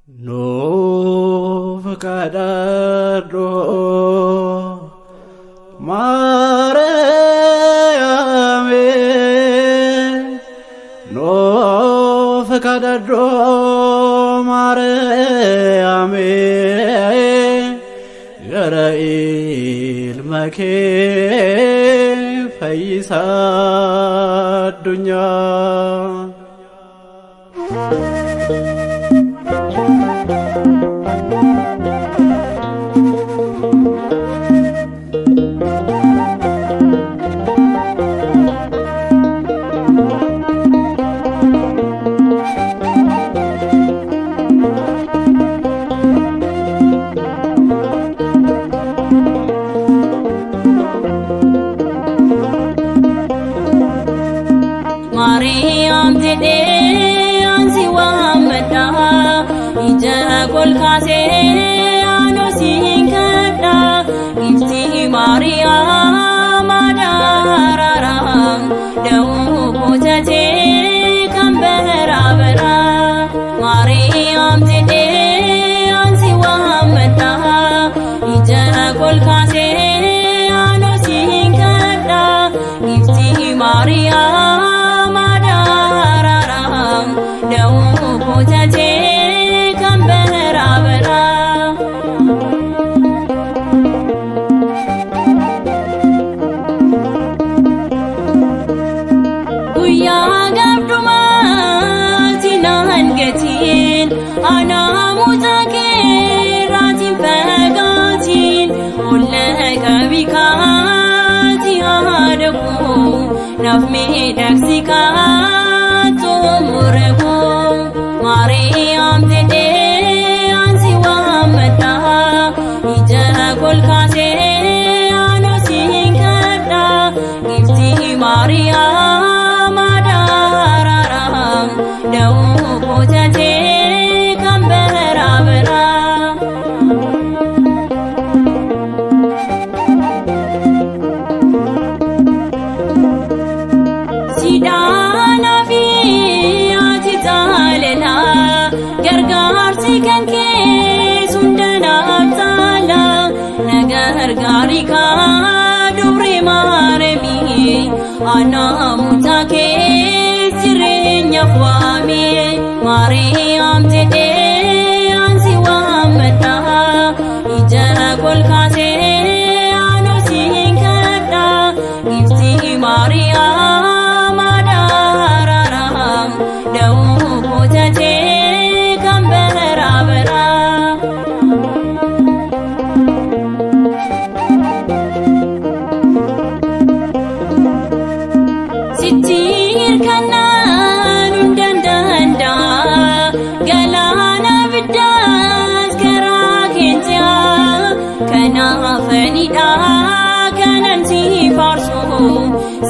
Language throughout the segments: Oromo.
Nuuf kadhadhu Maariyaam, nuuf kadhadhu Maariyaam, gara ilma kee fayyisaa addunyaa. Maariyaam jedhee ansi waammadha, ija kolkaasee anoo siin kadha. Gifti Maariyaam adaaraara, da'uu kotatee kan bara bara. Maariyaam jedhee ansi waammadha, ija kolkaasee anoo siin kadha. Gifti Maariyaam adaaraara, da'uu kotatee kan bara bara. Guyyaa gabdumaatti naan gatiin, anaa keeraatiin fagaatiin, olla qabikaati haadha koo, naaf miidhagsi kaatoo mure koo. Maariyaam jedhee ansi waammadha, ija kolkaasee anoo siin kadha. Gifti Maariyaam adaaraara, da'uu kotatee kan bara bara. Sidaana fi ati jaalala, gargaarsi kan kee sundanaaf taala. Na gargaari kaa dubre maarami, anaa mucaa kee jireenyaaf waame. Maariyaam jedhee ansi waammadha, ija kolkaasee anoo siin kadha. Gifti Maariyaam adaaraara, da'uu kotatee kan bara bara. Sitti hirkannaan hundaan danda'a, galaana biddaas karaa keenya kanaafanidha kanan si faarsu,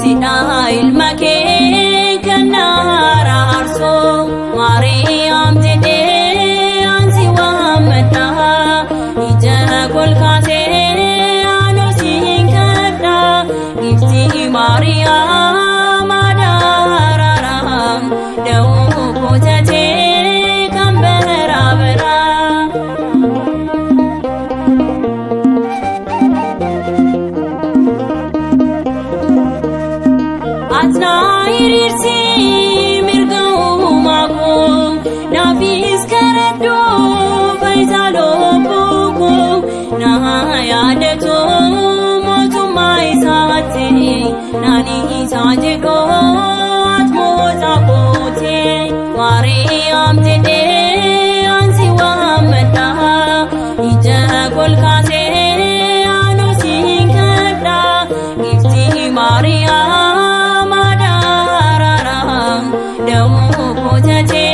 sidhaa ilma kee kan araarsu. Maariyaam jedhee ansi waammadha, ija kolkaasee anoo siin kadha. Gifti Maariyaam adaaraara, da'uu kotatee kan bara bara. Atnaa hiriirsi mirga uumaa koo, naafis karadhu faayidaa lubbuu koo. Na yaadatu mootummaa isaatti, naani isaa jedhu atmoota kooti. Maariyaam jedhee ansi waammadha, ija kolkaasee anoo siin kadha. Gifti Maariyaam adaaraara, da'uu kotatee.